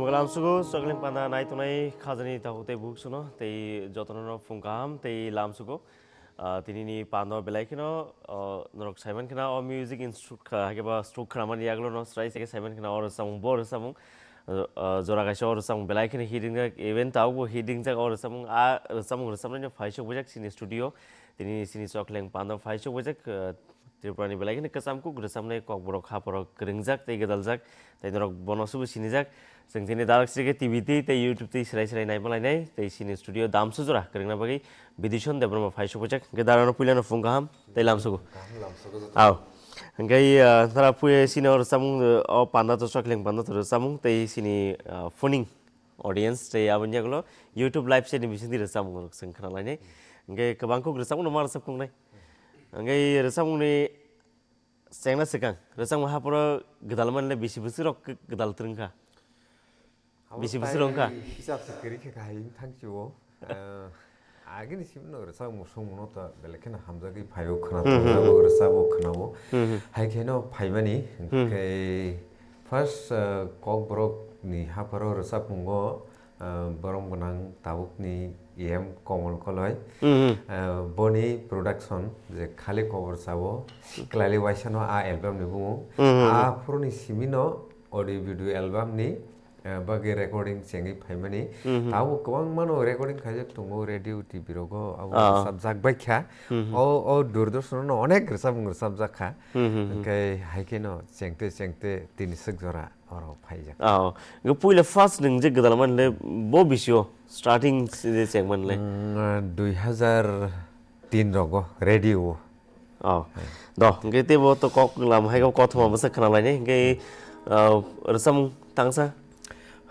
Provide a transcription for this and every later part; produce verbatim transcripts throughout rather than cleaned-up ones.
Lamsugo chokling panda nai tongnai khajani tabuk tei buk suno tei jotono no phung kaham tei lamsugo. Ah, tini ni pando belai kheno, oh, norok saiman kheno o music instrument kha, hai khe ba stroke khna mani yaglo no srai se saiman kheno o rwchapmung, bo rwchapmung, ah, ah, jora kaisa o rwchapmung belai kheno hit wngjak, even tabuk bo hit wngjak o rwchapmung, a rwchapmung rwchapnai no phai sok bujak sini studio, tini sini chokling pando phai sok bujak, ah, Tripura ni belai kheno kwcham kuk rwchapnai kokborok hapharo kwrwngjak tei gwdaljak, tei norok bono subo sinijak. Chwng tini dalak srike T V twi tei YouTube twi srai srai naima lainai, tei sini studio damsu jora kwrwngna bagwi Bidison Debbarma phai sokphaijak. Hwnkhe darano puilano phung kaham tei lamsugo. Kaham lamsugo joto. Aw. Hwnkhe, ah, nara puye sini o rwchapmung, ah, o panda to chokling panda to rwchapmung tei sini, ah, phoning audience tei aboni yagulo YouTube live chat ni bisingtwi rwchapmung rok chwng khna lainai. Hwnkhe kwbang kuk rwchapmung no ma rwchap khungnai. Hwnkhe rwchapmung ni Chengna swkang, rwchapmung hapharo gwdal manle bisi bwswk rok gwdal twrwngkha? Bisi bwswk rok wngkha? Hisab se kwrwi khe kahai wng thang chio. Eh, agini simi no rwchapmung swngmung no to belai kheno hamjagwi phaio, khwna Hmm, hmm, thangjago, hmm. Rwchabo, khwnao. Hmm, hmm. Hai kheno phaimani, Hmm. Hwnkhe first, eh, Kokborok ni hapharo rwchapmungo, ah, borom gwnang tabukni E M Komol Koloi. Mhm. Ah, boni production je Khali Kobor Sao, Siklali Waisano a album ni bumung. Mhm. A phuruni simino audio video album ni, ah, bagwi recording chengwi phaimani. Mhm. Tabuk kwbangmano recording khaijak tongo radio, T V rogo, abo Ah. Rwchapjak baikha. Mhm. O, o Doordarshan no onek rwchapmung rwchapjak kha. Mhm. Hwnkhe hai kheno chengte chengte tini swk jora. Oro phaijak. Oh, hwnkhe puila first nwng je gwdal manle bo bisio starting je cheng manle? Mm, dui hazar tin rogo radio. Oh. Do, hwnkhe teibo to kok lam hai kok kothoma bwsa khna lainai, hwnkhe, uh, rwchapmung tangsa?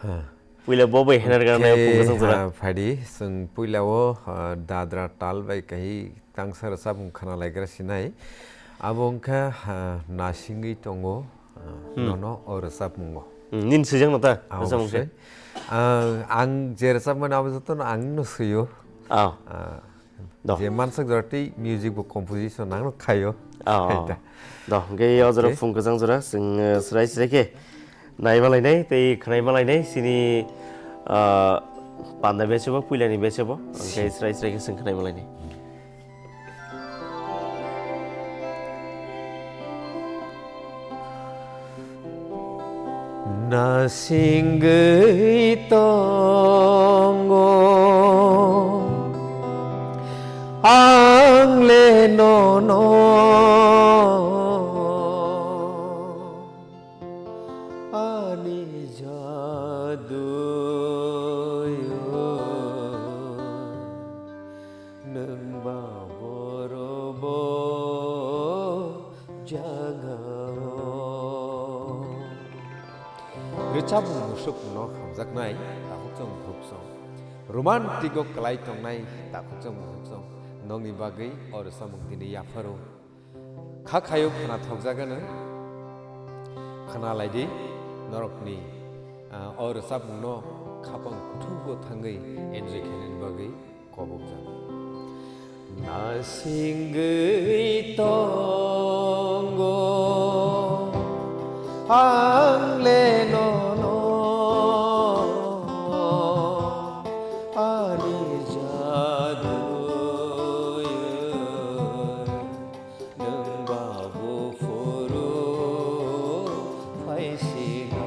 Ha. Puila bo bai henar gana Hwnkhe, phung kwchang jora. Ha, phaidi, chwng puila o, uh, dadra tal bai kahi tangsa rwchapmung khna laikra sinai. Abo wngkha, uh, Nasingwi tongo. Ah, Hmm. Nono o rwchapmungo. Hmm, nini swijak no ta? Ah, rwchapmung khe? Obosoi. Ah, ang je rwchapmani abo jotono ang no swio. Ah. Ah, Do. Je mansak jora tei music bo composition ang no khaio. Ah, ah. Khaita. Do, hwnkhe o jora Okay. Phung kwchang jora, chwng, eh, srai srai khe nai malainai, tei khwnai malainai, sini, ah, panda bechebo, puilani bechebo, hwnkhe Si. Srai srai khe chwng khwnai malainai. Nasingwi tongo ang le nono. Ani jadui o, nwng ba boro bo jaga o. Rwchapmung musuk no hamjaknai takhuk chwng bukhuk chwng. Romantic o kwlai tongnai takhuk chwng bukhuk chwng. Nokni bagwi o rwchapmung tini yapharo. Kha khaio khwna thokjagano. Khwna laidi norokni, ah, o rwchapmungno khapang kuthugo thangwi enjoy khainani bagwi kobokjak. Nasingwi tongo ang le nono ani jadui. Nwng ba buphuru phaisina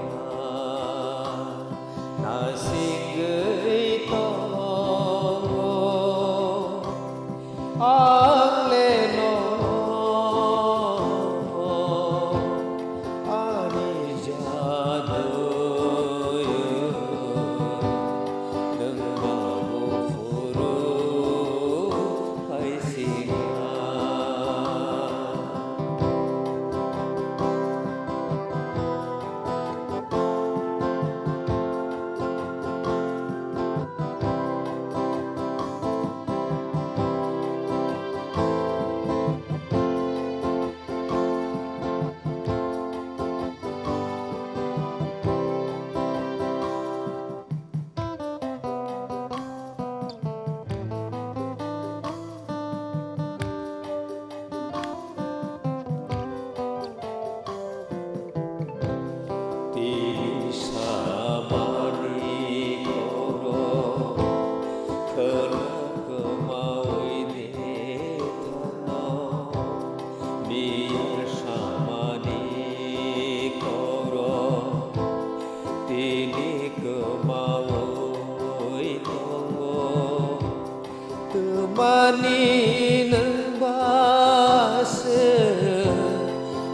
nasingwi tongo. Ang le no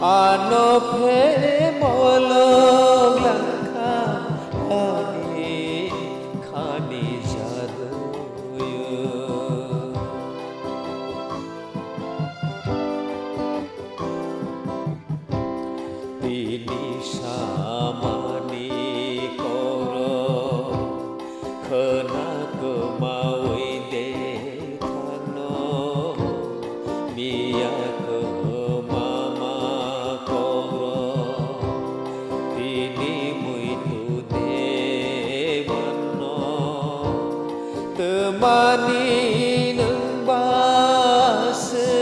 Ano phe molok langkha ani khani jaduyo. Tini samani koro khna kwmawi de thangno, miya kwmama koro tini muitu de manno. Twmani nwng ba se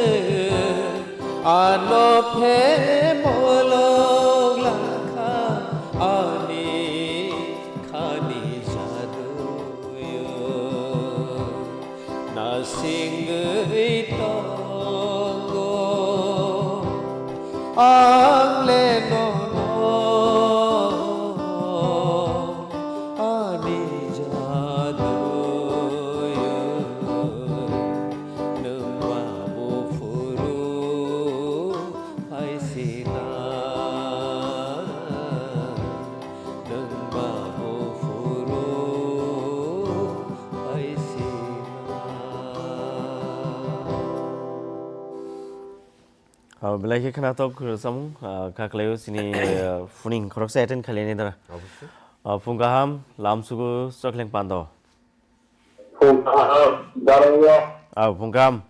ano phe molok langkha ani khani jaduyo. Nasingwi tongo ang le nono ani jaduyo. Nwng ba buphuru phaisina, nwng ba buphuru phaisina. Ah, belai khe khnatok samung, ah, kha khlaio chini, ah, phuning khoroksa attend khailini dara. Obviously. Ah, phung kaham, lamsugo chokleng pando. Phung kaham, darangyo. Ah, phung kaham.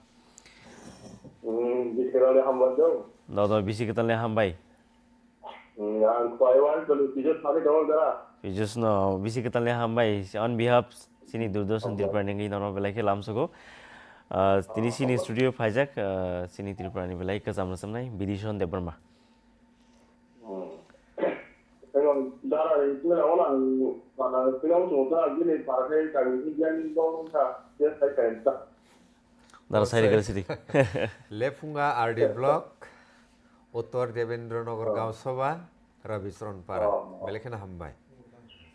Hmm, bikerale hambai dong. Do, do, bisi kwtalni hambai. Hmm, ang khwlaiwan toni pijos thani dong dara. Pijos no bisi kwtalni hambai. On behalf chini Doordarshan Tripura ni wngwi nono belai khe lamsugo. Ah, tini chini studio phaijak, ah, chini Tripura ni belai kwcham rwchapnai Bidison Debbarma. Hmm. Tei ang dara ni twi ang, ang para twi ang chwng ta bini para khe kami khe yang dong kha, yes, I can ta. Dara sai Sai. Regal sidi. Lephunga R D Block, Uttor Debendra Nagar Oh. Gaon Sabha, Rabi Charan Para. Oh. Belai kheno hambai.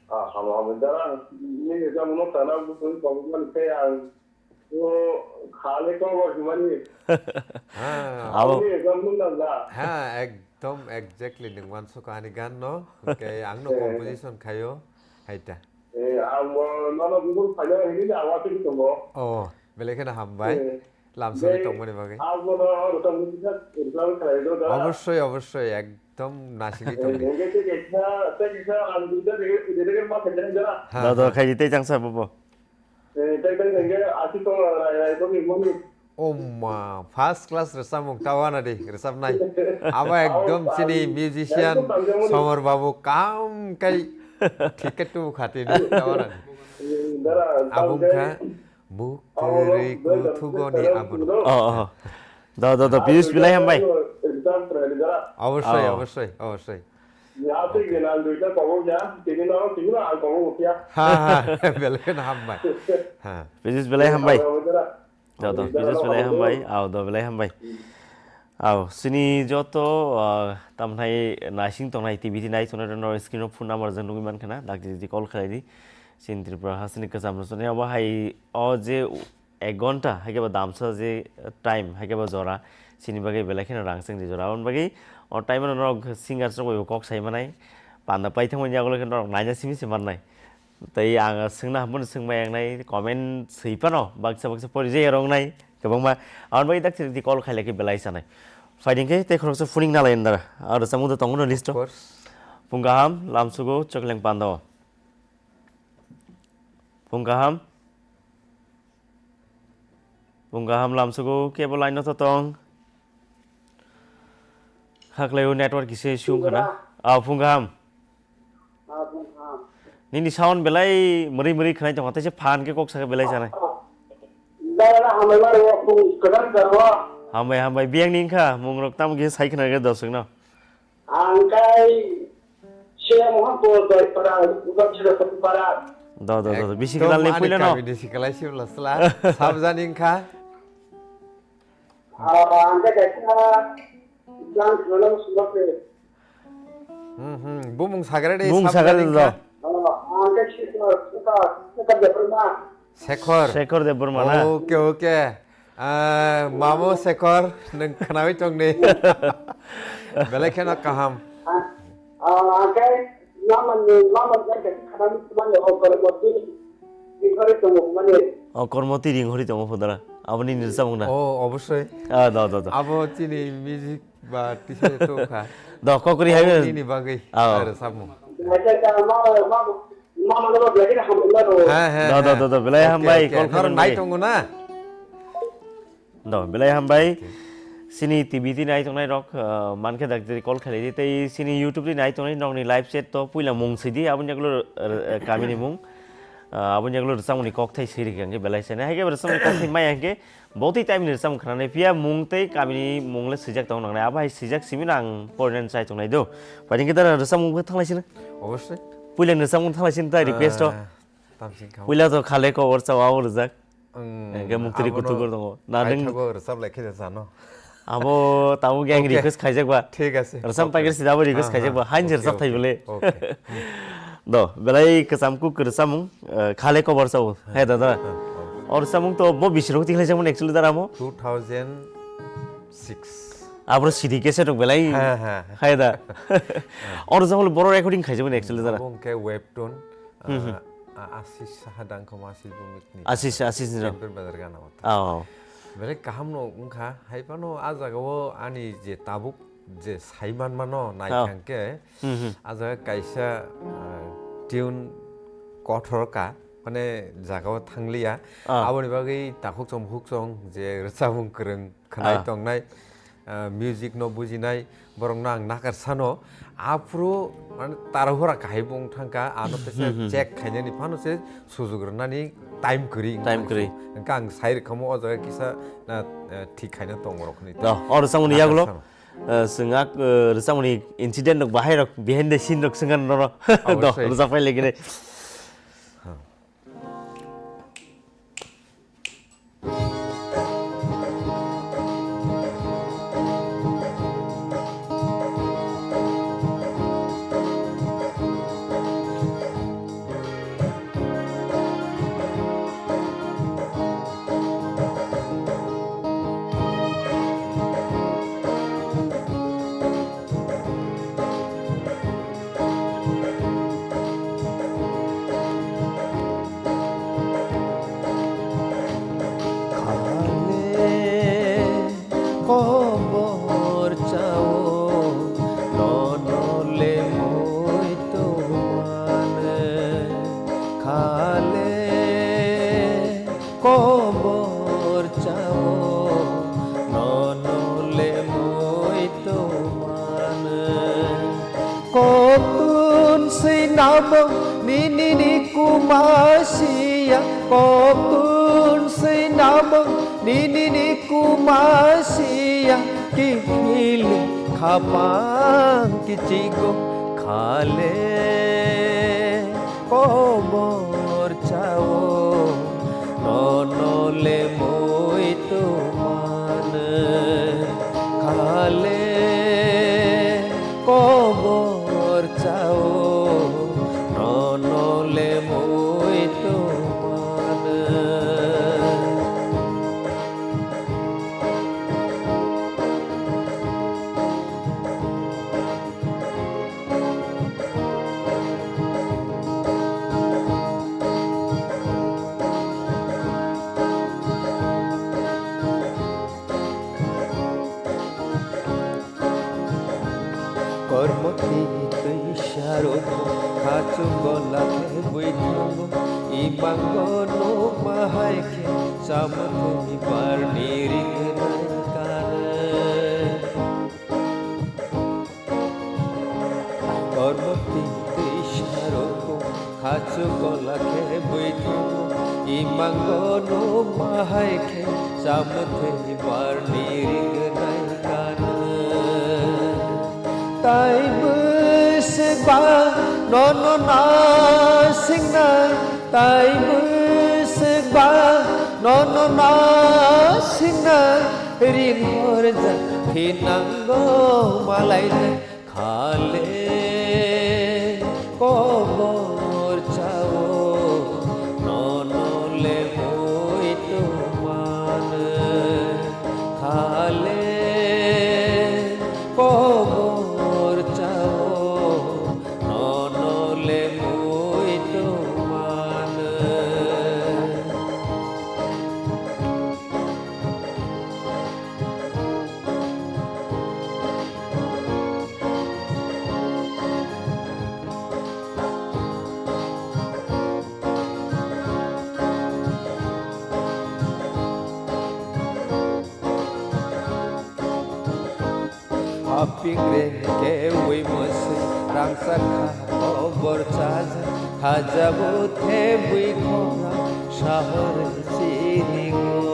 Ah, hamo, hamo, dara, ni exam no sana bu tun kong man khe ang, o, khale ko bo himani. Ha. Abo. Ni exam no na da. Ha, ekdom exactly nwng uansukha ani gan no. Hwnkhe ang no Eh. Composition khaio, haita. Eh, ang bo nono bubur phaina hini ni awa twi tongo. Oh, belai kheno hambai. Eh. Lamsogwi Be, tongmani bagwi. Ang bono rwchapmung kisa, rwchapmung khlai rw da. Obossoi, obossoi, ekdom nasigwi tongdi. Hwnkhe tei kaisa, tei kaisa ang duita rege, rege ma khaijak jana. Ha, Da, da, ha. Khaidi tei changsa bobo. Eh, tei, tei, hwnkhe aswk tong rai, rai, tongni mani. Oh ma, first class rwchapmung ta wana di, rwchapnai. Abo ekdom chini musician Somor Babu kam kai thik khe tubu khati ni ta wana di. Eh, dara, Abung kha. Buk twi kuthugo ni aboni. Oh, oh. Do, do, do, Piyush belai hambai. Obosoi, Oh. obosoi, obosoi. Ha, ha, belai kheno hambai. Ha. Piyush belai hambai. Do, do, Piyush belai hambai. Ao, do, belai hambai. Ao, chini joto, ah, tamnai naising tongnai T V di nai tongnai rokno screen o phone number jang nugwi mankha na, dakti dakti call khlai di. Chini Tripura hasteni kwcham rwchapnai abo hai o je ek ghonta, hai khe bo damsa je time, hai khe bo jora, chini bagwi belai kheno rang chwng di jora. Aboni bagwi o time ano norok singers rok bai bo kok sai manai, panda pai thangmani yagulo khe norok naina simi se mannai. Tei ang swngna hamono swngmai ang nai, comment swi phano baksa baksa pori je rong nai kwbangma. Aboni bagwi dakti dakti call khailai khe belai sanai. Phaidi khe tei khoroksa phuning nalai ndara. Aro samung da tongo no list o. Of course. Phung kaham, lamsugo, chokleng pando. Phung kaham. Phung kaham lamsugo, kebo line no to tong. Khaklai o network kisa issue wngkha na? Ah, phung kaham. Ah, phung kaham. Nini sound belai mwrwi mwrwi khwnai tongkha, teisa phan khe kok saka belai sanai. Dara hambai maro, phung kwthang jaro. Hambai, hambai, biyang ni wngkha, mung rok tamo kisa sai khna rwgwi dosok no. Ang kai Siyam Mohanpur Doipara, Ugamchira Sotipara. Do, do, do, do. Bisi Ekdom kwtal ni ani puila no. Kabini sikalai sibla sla. Sabjani wngkha. Ah, ang kai kaisa lang khwlano sumokhe. Hmm, hmm. Bumung sagare de Bumung sagare sabjani do. Wngkha. Ah, ang kai sika, sika, sika Debbarma. Shekhar. Shekhar Debbarma na? Okay, okay. Ah, Mamu Sekor, nwng khnawi tongni. Belai kheno kaham. Ah, ah, angkai mama ni, mama ni angkai khnawi tongmani o kormo twi ringhori tongo mani. O kormo twi ringhori tongo phodora. Aboni ni rwchapmung na? Oh, obosoi. Ah, do, do, do. Abo chini music ba tisa to kha. Do, kokri hai. Abo nini bagwi. Ah, oh. Rwchapmung. Acha, acha, mama, mama, mama, mama, belai kheno hambai mano. Ha, ha, ha. Do, do, do, do, belai hambai, okay, okay. Call khaman nai tongo na? Do, belai hambai. Okay. Sini T V twi nai tongnai rok, uh, mankhe dak jeri call khlai di. Tei sini YouTube twi nai tongnai rok ni live chat to puila mung sidi, aboni yagulo, uh, uh, kami ni mung. Uh, aboni yagulo rwchapmung ni kok thai siri khe belai sene. Hai khe rwchapmung ni kok thai maya khe botwi time ni rwchapmung khnanai phiya mung tei kami ni mung le swijak tong nangnai. Abo hai swijak simi no ang porina chai tongnai do. Paiding khe dara rwchapmung khe thanglai sini. Obosoi. Puila ni rwchapmung thanglai sini tai request to. Ah, tamsing kha. Puila to khale kobor chao abo rwjak. Ang hingke muktri abono kutukur tongo. Na nwng paithago rwchap lai khe sano. Abo tabuk yang okay. Request khaijak ba. Thik ase. Rwchap okay. Paikar sida abo request aha. Khaijak ba. Hain okay, rwchap thai okay. Bole. Okay. Do, belai kwcham kuk rwchapmung, eh, khale kobor chao. Hai da da. Ha, ha. O rwchapmung to bo bisirok tikhlai jamon actually dara mo. Two thousand six. Abro C D cassette rok belai. Ha, ha, ha. Hai da. Ha. O rwchapmung boro recording khaijak mani actually dara. Abo hingke webtune. Hmm, hmm. Ah, a-, Ashish Saha dang kho ma Ashish Bhumik ni. Ashish, Ashish ni rok. Champion Bazar gana o. Oh. Belai kaham no wngkha, hai phano a jaga o ani je tabuk je sai man mano nai oh. Thang khe, hmm, hmm. A jaga kaisa, ah, tune kothor ka, mane jaga o thang liya. Ah. Aboni bagwi takhuk chong bukhuk chong je rwchapmung kwrwng khwnai ah. Tongnai, ah, music no bujinai, borok no ang nakar sano, aphuru mane tarahura kahai bo wng thangkha, ano tesa hmm, hmm. Check khainani phano se sujuk rwnani time kwrwi wng time thangkha. Kwrwi. Hwnkhe ang sai rwkhamo o jaga kisa na, eh, thik khaina tong rok hwnwi. Do, o rwchapmung ni yagulo, nakar sano. Eh, chwng ak, eh, rwchapmung ni incident rok bahai rok behind the scene rok swngkha nono. Do, obosoi. Rwchap pai lagi nai. Ha. Khale kobor chao, nono le moi to mane. Khale kobor chao, nono le moi to mane. Koktun swi nabang nini ni kumasiya, koktun swi nabang nini ni kumasiya, kiphilwi khapang kichigo khale. Kobor chao, nono le moi to mane. Khale kobor chao, nono le moi to mane. Kormo twi twi saro, khachu gola khe bui thango, imango no mahai khe, chamung twi barni ringnai kane. Kormo twi twi saro, khachu gola khe bui thango, imango no mahai khe, chamung twi barni ringnai kane. Tai bwswk ba nono nasingnai, tai bwswk ba nono nasingnai, ring horjak phinango malainai. Khale kobor chao, nono le moi to mane. Hapingre kewi mwswi rangchak kha kobor chajak, khajabo thebwi khorang sahor siringo.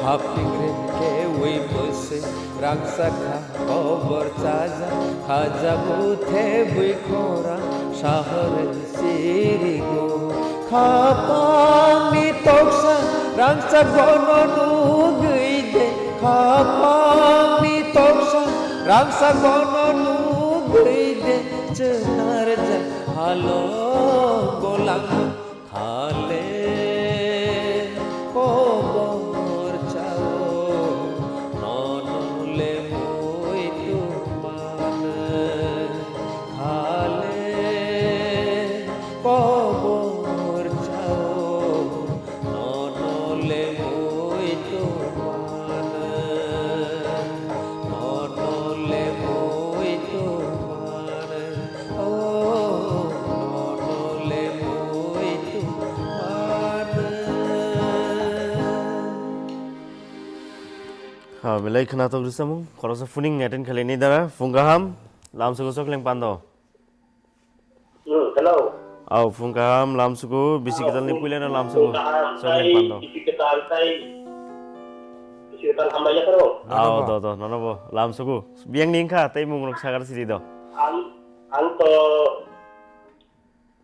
Hapingre kewi mwswi rangchak kha kobor chajak, khajabo thebwi khorang sahor siringo. Khapangni toksa rangchak bono nugwi de, khapangni toksa rangchak bono nugwi de, chwnar jak halo golang. Khale kobor chao, nono le muitu man. Khale kobor chao, nono le muitu man. Nono le muitu man. Ha, belai khwnathok rwchapmung. Khoroksa phuning attend khlaini dara. Phung kaham, lamsugo Chokleng Pando. Hmm, hello. Au, phung kaham, lamsugo, bisi kwtalni puilano lamsugo, Chokleng Pando. Bisi kwtal tai, bisi kwtal hambai yapharo. Au, do, do, nono bo, lamsugo. Biyangni wngkha, tei mungrok sagar sidi do. Ang, ang to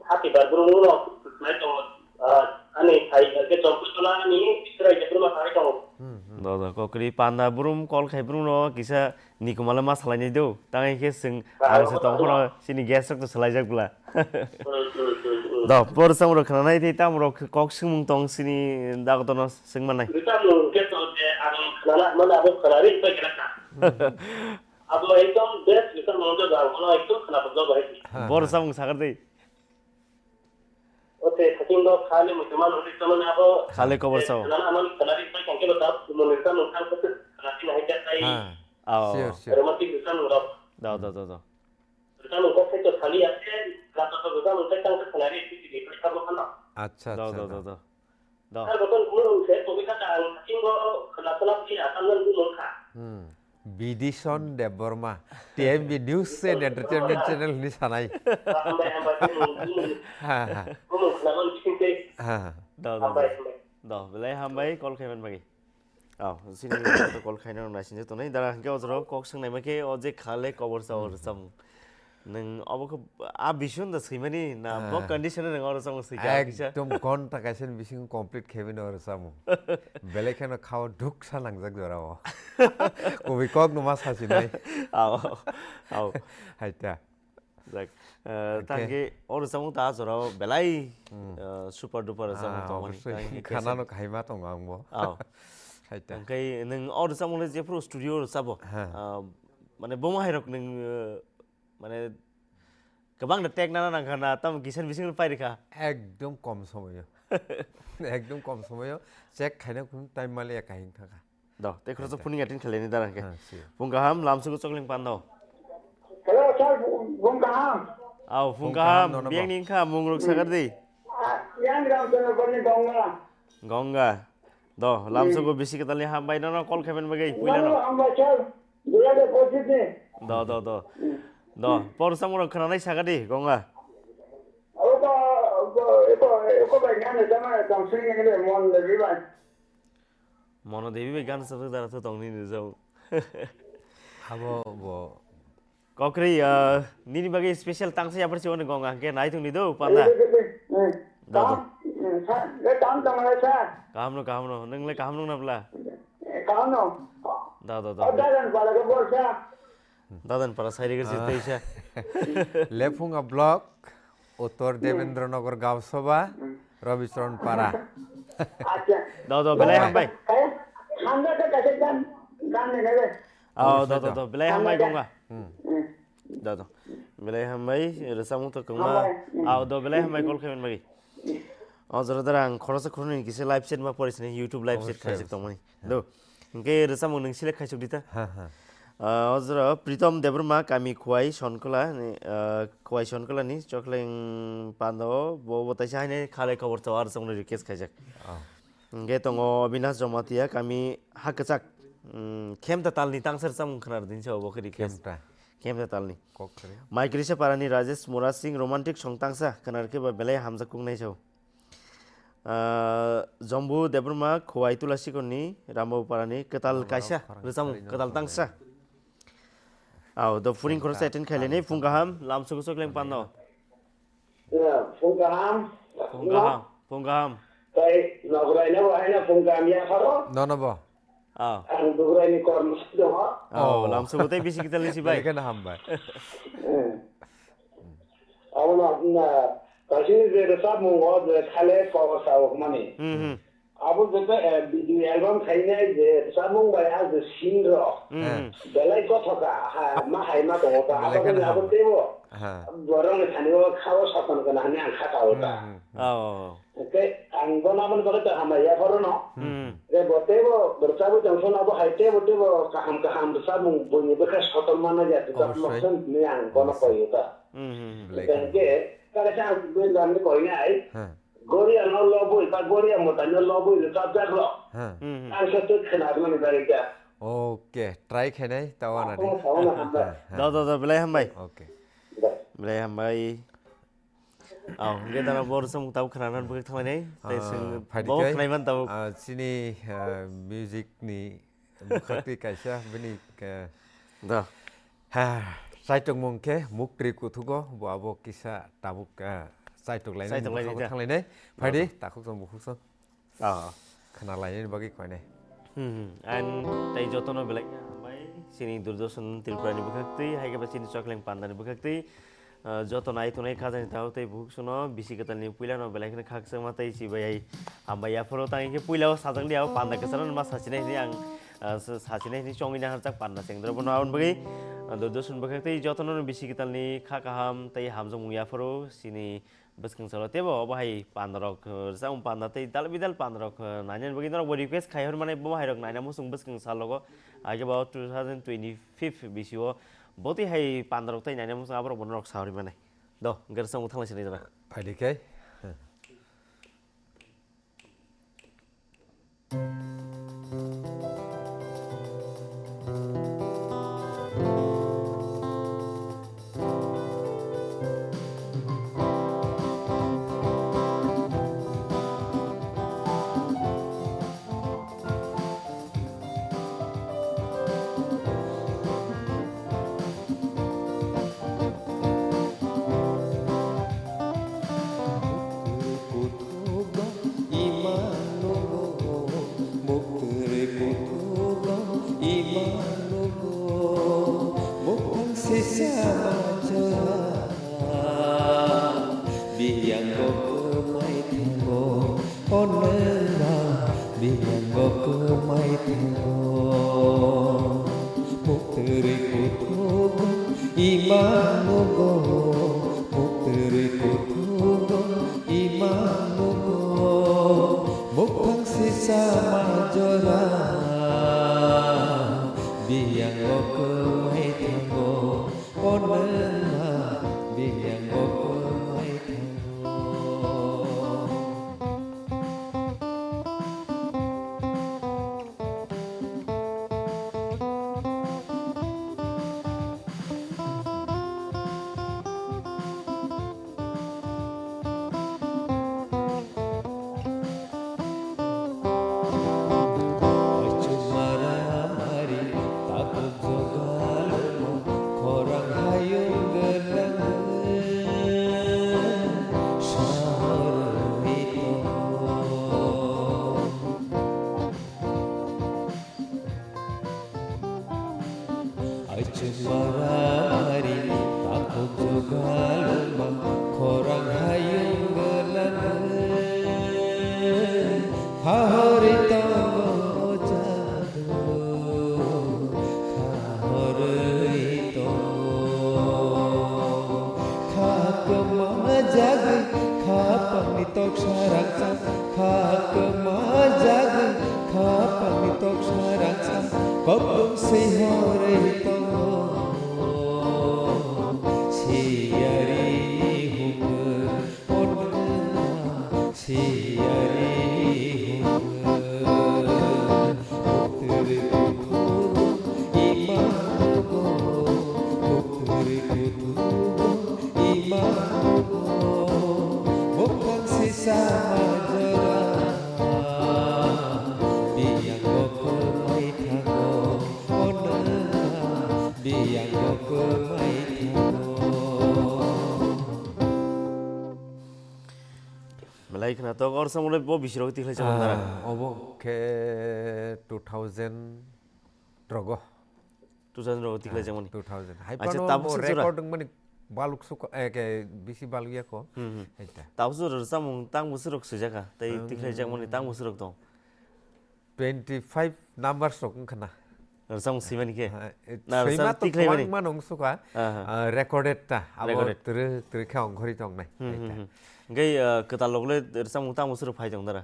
Hati bar brum no nai tongo. Ah, ani thai ke chompu tola ani Israel ke brum thai tongo. Hmm, hmm. Do, do, kokri panda brum kol khai brum no kisa nikumale ma salai ni do. Tang ke sing ang se tong kono sini gas rok to salai jak bla. Hmm, hmm, hmm, hmm. Do, por sam rok khana nai thai tam rok kok singmung tong sini dago tono sing manai. Rita mung ke to je ang khana mana abo khana ri pa kira ka. Abo ekdom best rita mung jo ga kono ekdom khana bo ga hai. Ha, bor ha. Samung sagar dei. Ote, thaking do khali musulman hori samani abo. Khali kobor sao. Khana amani khana ri pai kangke bata, muni samung kang kutu khana tin hai ja tai. Ha. Ao. Sure, sure. Romantic samung rok. Da, da, da, da. Samung kok sai to khali ase, khana to samung sai kang khana ri pai kangke bata, muni samung kang kutu khana ri pai kangke bata. Acha, acha, acha. Da, da, da, da. Da. Ar boton kuno se to kita kang thaking do khana khana pi asam nan bu mangkha. Hmm. Bidison Debbarma, T M B News and Entertainment Channel ni sanai. Hambai, hambai, hambai. Ha, ha. Bumung khwnago ni singtwi. Ha, ha. Do, do, hambai, do. Hambai. Do, belai hambai, call khaiman bagwi. Aw, sini to call khaina rok naising tongnai. Dara hingke ojoro kok swngnai ma khe o je khale kobor sa o rwchapmung. Nwng obo khe a bision da swimani na bo condition nwng oro samung swikha kisa. Ekdom ghonta kaisa ni bisingo complete khaimani oro samung. Belai kheno khao dhuksa nangjak jorao. Kubui kok no ma sasinai. Ao, ao. Haita. Jak, eh, okay. Tangke oro samung ta jorao belai, eh, super duper samung tongmani. Obosoi. Tangke khana no kaisa kaima tongo ang bo. Ao. Haita. Tangke nwng oro samung le jephru studio oro sabo. Ha. Ah, mane bomo hai rok nwng, eh, Mane, kwbang da tek nana nangkha na, tamo kisa ni bisingo pairikha. Ekdom kom somoyo. Ekdom kom somoyo. Check khaina kunu time maliya kahing thangkha. Do, tei khoroksa phuning attend khlaini dara hwnkhe. Ha, sure. Phung kaham, lamsugo Chokleng Pando. Hello, sir, phung kaham. Au, phung kaham, nono bo. Biyang ni wngkha, mung rok sakar di. Ah, yang Ramchandra Purni Ganga. Ganga. Do, lamsugo bisi kwtalni hambai nono call khaiben bagwi puilano. Nono hambai sir. Dua de positive ni. Do, do, do. Do, por samung rok khwnanai saka di, Ganga. Oko, oko, oko, oko bai nang sama tong sini nang de mon de bi bai. Mono Devi bai gan sabjak dara to tong ni nujau. Abo bo. Kokri, ah, nini bagwi special tangsa yapar si one Ganga hwnkhe nai tong ni do, panda. Eh, eh, eh, eh. Do, do. Tam, eh, sa, eh, tam tong le sa. Kaham no, kaham no. Nwng le kaham no na bla? Eh, kaham no. Do, do, do. Oh, dadan pala ke bor sa. Dadan para sai rigir si teisa. Lephunga block, Uttor Debendra Nagar Gaon Sabha, Rabi Charan Para. Acha. Do, do, belai hambai. Kaya, hambai ke kasih dan, dan ini deh. Oh, do, do, do, belai hambai Ganga. Hmm. Do, do. Belai hambai, rwchapmung to kwbangma. Hambai. Oh, do, belai hambai call khaiman bagwi. O jora dara ang khoroksa khoroknwi kisa live chat ma pori sini, YouTube live chat khaijak tongmani. Do. Hingke rwchapmung nwng select khaisuk di ta. Ha, ha. Ah, o jora Pritom Debbarma kami Khowai Sonkola ni, ah, Khowai Sonkola ni Chokleng Pando bo, bo taisa haine khalai khobor to ar songni request khaijak. Oh. Hingke tongo Abinash Jamatia, kami Hakwchak, mm, Khemta talni tangsa rwchapmung khwna rwdi hinsa obo khe request. Khemta. Khemta talni. Kok khe. Maikrisa parani Rajesh Mura Singh romantic song tangsa khwna rwkhe ba belai hamjak kuk naisao. Ah, Jombu Debbarma Khowai Tulasikorni Rambabu parani kwtal Rambabu kaisa parani rwchapmung, kwtal tangsa. Aw, do phuring khoroksa attend khaileni, phung kaham, lamsugo sokleng pando. Ya, phung kaham. Phung kaham, phung kaham. Tai nograi na bahai na phung kaham ya pharo. Nono bo. Ah. Ang dugrai ni kormo si dongo. Oh, lamsugo tei bisi kital ni si bai. Belai kheno hambai. Hmm. Abono na kasini je resap mungo je khale kobo sao mani. Hmm, hmm. Abo je, eh, video album khainai je samung bai a je scene rok. Hmm, hmm. Belai kothoka, ha, ma hai ma tongo ka. Belai abo kheno abo ham. Tebo. Ha. Borok ni thani o khao sapan kana hwnwi ang kha kao ta. Hmm, hmm, hmm. Oh. Ke ang bono aboni bagwi ta hambai ya phoro no. Hmm. Ke bo tebo, bo chabwi tong sono abo hai tebo, tebo kaham kaham samung buini bwkha soton mana ya ta. Obosoi. Mokson ni ang bono. Obosoi. Koyo ta. Hmm, hmm, hmm. Belai kheno. Ke, kare sa ang buini bagwi koinai. Ha. Goria no lobwi, ba Goria mota no lobwi rwchapjak rok. Ha. Hmm, hmm. Ang se twi khwnarmani bagwi kha. Okay, try khainai, tao na di. Tamo, tamo na hambai. Ha, ha. Do, do, do, belai hambai. Okay. Dai. Belai hambai. Aw, hingke dana bo rwchapmung tabuk khwnanan bwkhak thanglainai. Tei ah, swng phaidi bo kai. Khnaiman tabuk. Ah, chini, ah, music ni bwkhaktwi kaisa bini, ah, da. Ha, chaitokmung khe muktri kuthugo, bo abo kisa tabuk, ah, chaitok lainai, chaitok lainai bwkhago da. Thanglainai. Phaidi, da, da. Takhuk song bukhuk song. Ah. Khna lainani bagwi koinai. Hmm, hmm. And tei jotono belai khe hambai, chini Doordarshan Tripura ni bwkhaktwi, hai khe ba chini Chokleng Panda ni bwkhaktwi. Ah, joto nai tongnai khajani takhuk tei bukhuk sono bisi kwtal ni puila no belai kheno khakchangma tei chibai ai hambai yapharo tang khe puila o sajak liya o panda kwcharo ma sachinai hwnwi ang, ah, sa-, sachinai hwnwi chongwi naharjak panda chengdra bono aboni bagwi, ah, Doordarshan bwkhak tei jotono no bisi kwtal ni kha kaham tei hamjakmung yapharo chini bwskang salo tebo obo hai panda rok, ah, rwchapmung panda tei dal bidal panda rok, ah, nainani bagwi norok bo request khai hor mani bo hai rok naina muchung bwskang salogo hai khe bo two thousand twenty-five bisi o. Botwi hai pandarok tei naina muchung aborok bono rok sahori manai. Do, hwnkhe rwchapmung thanglai sinai jora. Phaidi khe. Sisa jora biyango kwmai thango, o nwngra biyango kwmai thango. Muktwrwi kuthugo ima nugo, muktwrwi kuthugo ima nugo, muphang sisa ma jora biyango kwmai thango. Onna biyango kwmai thango. Mara mari tabuk jogalma khorang hayung gwnang sahor mito. Aichuk mara mari takhuk jogalma khorang hayung gwnang. Hahori tongo jadu, hahori tongo. Kha kwma jagwi, kha pangni tok sarang sa, kha kwma jagwi, kha pangni tok sarang sa, koplum sei hori tongo. Siyari hukun, Siyari To, or samung le bo bisi rok tikhlai chakmani dara? Ah, obo khe two thousand rogo. Two thousand rogo tikhlai chakmani. Two thousand. Hai Acha, phano tabuk mo se jora? Record wngmani baluk suk, eh, ke bisi baluk ya ko. Hmm, hmm. Eta. Tabuk se jora rwchapmung tang bwswk rok swijak kha. Tei Hmm. tikhlai chakmani tang bwswk rok tong? Twenty five numbers rok wngkha na. Rwchapmung swimani khe? Ah, eh, Na, swima rwchapmung to tikhlai kwbang mani? Mano wngsukha. Aha. Ah, recorded ta. Abo Recorded. twrwi, twrwi khe ongkhorwi tongnai. Hmm, hmm, Eta. hmm. Hingke, ah, kwtal rok le rwchapmung tang bwswk rok phai tong dara?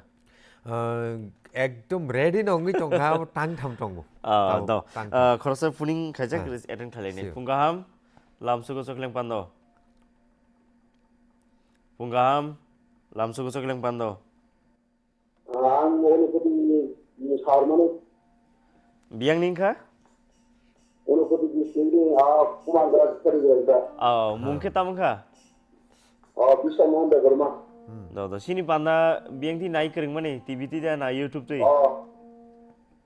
Ah, ekdom ready no wngwi tongkha, abo tang tham tongo. Ah, Tabuk do. tang Ah, tham. khoroksa phuning khaijak Ha. attend khlainai. Sure. Phung kaham, lamsugo chokleng pando. Phung kaham, lamsugo chokleng pando. Ang Unokoti ni, ni Saurmani. Biyang ni wngkha? Unokoti district ni, ah, Kumarghat district ni wngkha. Oh, mung khe tamo wngkha? Oh, Biswa Mohan Debbarma. Hmm. Do, do. Sini panda biyang thi nai kwrwngmani, T V thi da na YouTube twi? Oh.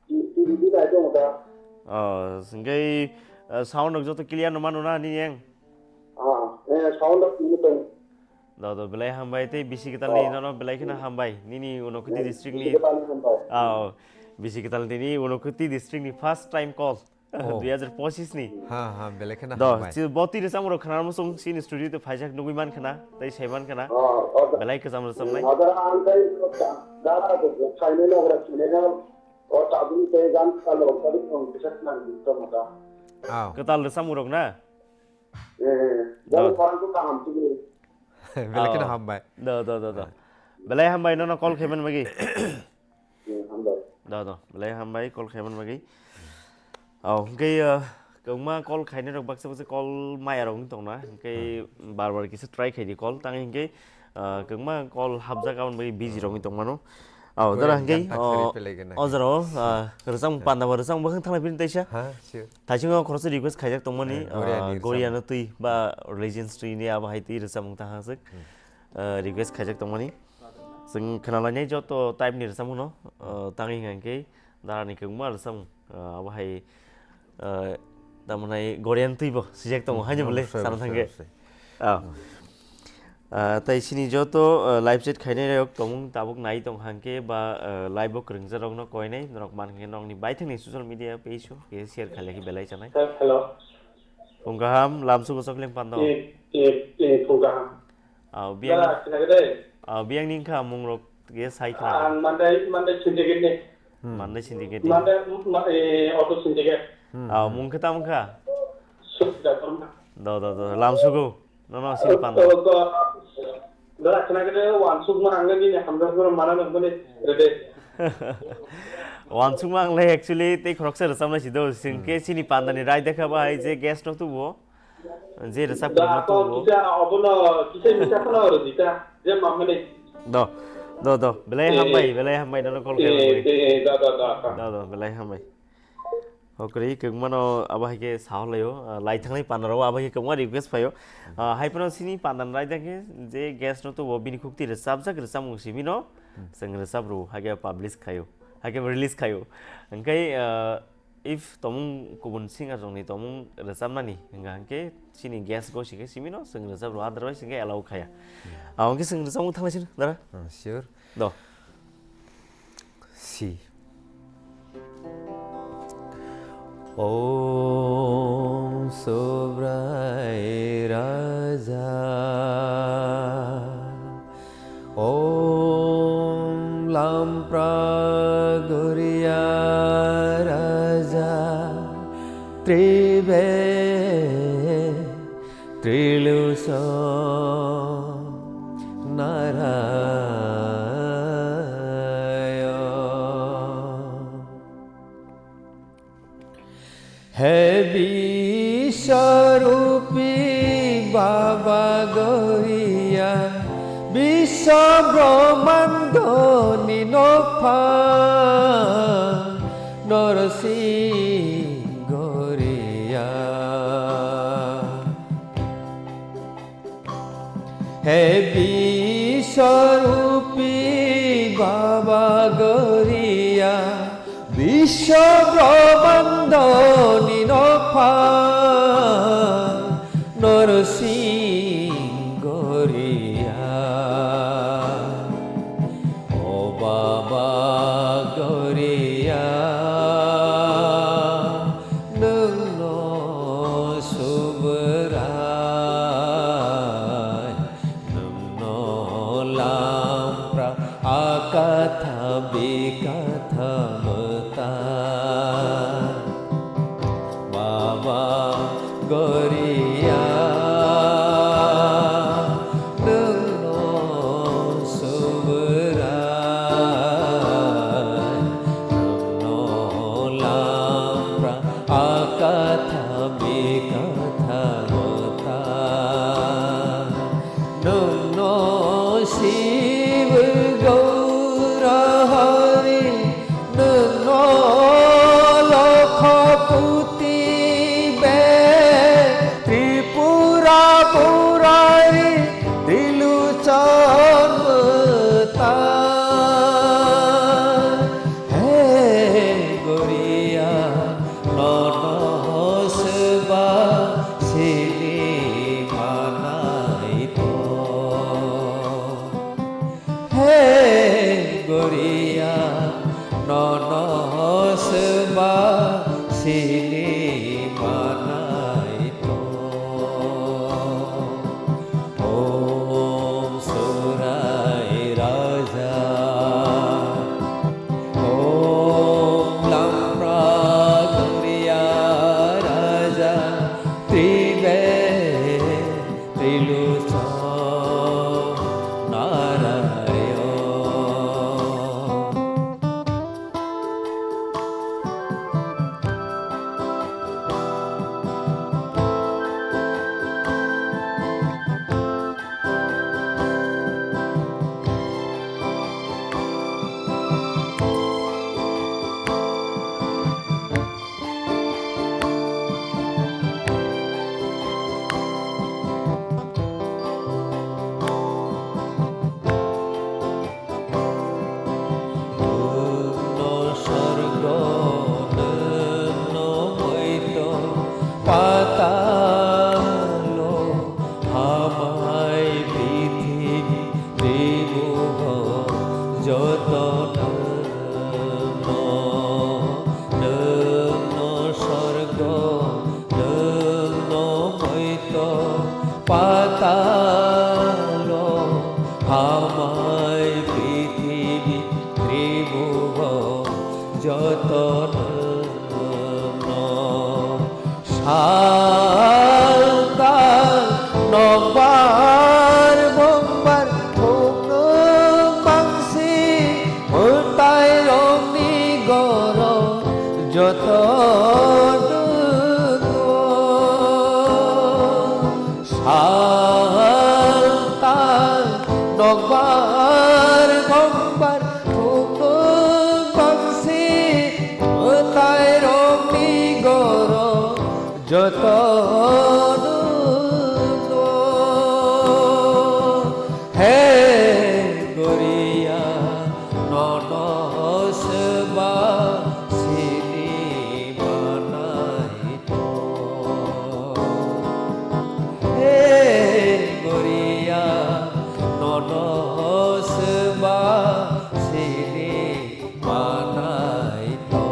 T-, T V thi nai tongo da. Oh, hingke, eh, sound rok joto clear no mano na nini eng? Ah, eh, sound rok tini tong. Do, do, belai hambai tei bisi kwtal ni Oh. nono belai kheno hambai. Nini Unokoti Hmm, district bisi ni. kwtal ni hambai. Ah, oh. Bisi kwtal nini Unokoti district ni first time call. Oh. Dui hazar pochis ni. Ha, ha, belai kheno Do, hambai. si-, bo twi rwchapmung rok khna muchung sini studio twi phaijak nugwi man khna, tei sai man khna. Oh, oh, da. Belai kwcham rwchapnai. Hmm, ada ang kai da, da, da, da, sai ne na, ora sine na. O tabuk tei gan kalo, tabuk tong kisa khna di to mata. Aw. Kwtal rwchapmung rok na? Eh, eh, eh. Dol Oh. parang ko kaham tu ni. Belai kheno Oh. hambai. Do, do, do, do. Belai hambai nono call khaiman bagi. Eh, hambai. Do, do. Belai hambai call khaiman bagi. Oh, hingke, uh, kwbangma call khainai rok baksa baksa call maya rok wng tongna. Hingke Hmm. bar bar kisa try khaidi call. Tang hingke, uh, kwbangma call hapjak aboni bagwi busy rok wng tongmano. Oh, Gorian dara hingke, gan tak sari oh, pelaigena. Oh, jaro, uh, rwchapmung panda ba rwchapmung bwkhang thanglai phini taisa. Ha, sure. Thaisingo khoroksa request khaijak tongmani, Eh, Goriani ah, rwchapmung. Goriano twi ba Legends twi ni abo hai twi rwchapmung tangha swk. Hmm. Ah, request khaijak tongmani. Chwng khnalainai joto type ni rwchapmung no, ah, tangwi hwnkha khe darani kwbangma rwchapmung, ah, abo hai, ah, tamo nai Gorian twi bo swijak tongo, Hmm, haino bwle obviously, sana obviously, thangkhe. Obviously. Ah. Hmm. Ah, tai sini joto, ah, live chat khainai rok tongmung tabuk nai tong hangke ba, ah, live o kwrwngsa rok no koinai norok man hangke nokni baithang ni social media page o ke share khailai khe belai chanai. Sir, hello. Phung kaham, lamsugo chokleng pando. Eh, eh, eh, phung kaham. Ah, biyang Dara, ni, sinagede. Ah, biyang ni wngkha mung rok ke sai khna. Ang Mandai, Mandai Syndicate ni. Hmm. Mandai Syndicate ni. Mandai, ma-, eh, Auto Syndicate. Hmm, Ah, hmm. mung khe tamo wngkha? Sukda Dharma. Do, do, do, lamsugo. Nono sini panda. Dara khna khe wansukma ang nini hamjakmano mana nangmani rede. Wansukma ang le actually tei khoroksa rwchapnai si do, sing khe Hmm. sini panda ni rai dekha ba hai je guest no tubo. Je rwchap Da khorokma ako tubo. Kisa abono kisa misa khna rwdi ta je mamani. Do, do, do. Belai Eh. hambai, belai hambai nono call Eh, khaimani. Eh, eh, da, da, da, da. Do, do, belai hambai. Hokri kwbangmano abo hai khe sahorlaio, ah, lai thangnai pandarao abo hai khe kwbangma request phaio. Ah, hai phano sini pandani raida khe je guest no tubo bini khukti rwchapjak rwchapmung simi no Hmm. chwng rwchap rw hai khe publish khaio, hai khe release khaio. Hwnkhe, ah, if tomung kubun singer rokni tomung rwchapnani hwnkha hwnkhe sini guest gosi khe simi no chwng rwchap rw, otherwise hwnkhe allow khaya. Hmm. Ah, hwnkhe chwng rwchapmung thanglai sini dara? Ah, sure. Do. Si. Om Subrai Raja, Om Lampra Goria Raja, Tribe Triluso Narayon. He Biswarupi Baba Goria, Biswa Brahmando ni nokha Norsi Goria. He Biswarupi Baba Goria, Biswa Brahmando ni nokha Norsi Goria. Nwngno Subrai, nwngno lampra akatha bikatha mwta. Baba Goria, nwngno Subrai, nwngno lampra akatha bikatha mwta. Nwngno Shiv Gaura Hari, nwngno Lokhoputi be, Tripura Murari, Triluchon Mata. He Goria, nono seba sini manai to. He Goria, nono seba sini manai to. Om Surai Raja, Om Lampra Goria Raja, Tribe Triluchon Narayon. Nwngno sorgo, nwngno moito, patalo, hamai prithibi, tribuho, joto nwngno, nwngno sorgo, nwngno moito, patalo, hamai prithibi, tribuho, joto nwngno. Salta nokbar bongbar thuknwng bangsi, mwtairokni goro joto nwngno. Salta nokbar bongbar thuknwng bangsi, mwtairokni goro joto nwngno. He Goria, nono seba sini manai to. He Goria, nono seba sini manai to.